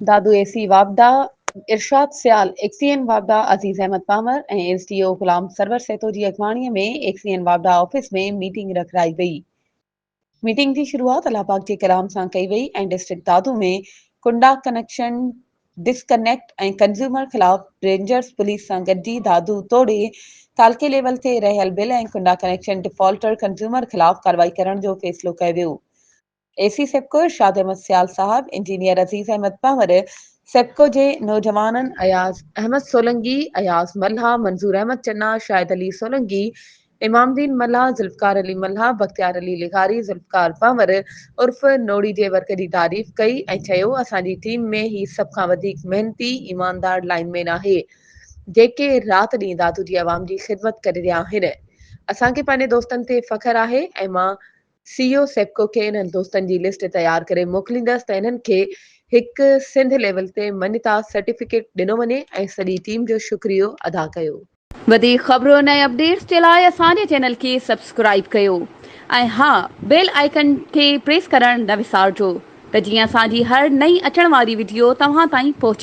دادو اي سي واپڊا ارشاد سيال، ايڪسيئن واپڊا Aziz Ahmed Panhwar ۽ S D O Ghulam Sarwar Sahito جي اڳواڻي ۾ ايڪسيئن واپڊا آفيس ۾ ميٽنگ رکرائي وئي. ميٽنگ جي شروعات الله پاڪ جي ڪلام سان ڪئي وئي ۽ ڊسٽرڪٽ دادو ۾ ڪنڊا ڪنيڪشن ڊسڪنيڪٽ ۽ ڪنزيومر خلاف رينجرز پوليس سان گڏجي دادو توڙي تعلقي ليول تي رهيل بل ۽ ڪنڊا ڪنيڪشن ڊيفالٽر ڪنزيومر خلاف ڪارروائي ڪرڻ جو فيصلو ڪيو ويو. اي سي سيپڪو ارشاد احمد سيال صاحب، انجنيئر عزيز احمد پنهور، سيپڪو جي نوجوانن اياز احمد سولنگي، اياز ملاح، منظور احمد چنا، شاهد علي سولنگي، امام الدين ملاح، ذوالفقار علي ملاح، بختيار علي لغاري، ذوالفقار پنهور عرف نوڙي جي ورڪ جي تعريف ڪئي ۽ چيو اسان جي ٽيم ۾ هي سڀ کان وڌيڪ محنتي، ايماندار لائين مين آهي جيڪي رات ڏينهن دادو جي عوام جي خدمت ڪري رهيا آهن اسان کي پنهنجي دوستن تي فخر آهي ۽ مان سي او سيپڪو کي انهن دوستن جي لسٽ تيار ڪري موڪليندس ته انهن کي هڪ سنڌ ليول تي مڃتا سرٽيفڪيٽ ڏنو وڃي ۽ سڄي ٽيم جو شڪريو ادا ڪيو. وڌيڪ خبرن ۽ اپڊيٽس جي لاء اسان جي چينل کي سبسڪرائيب ڪيو ۽ ها بيل آئيڪن کي پريس ڪرڻ نه وسارجو ته جيئن اسان جي هر نئين اچڻ واري وڊيو توهان تائين پهچي.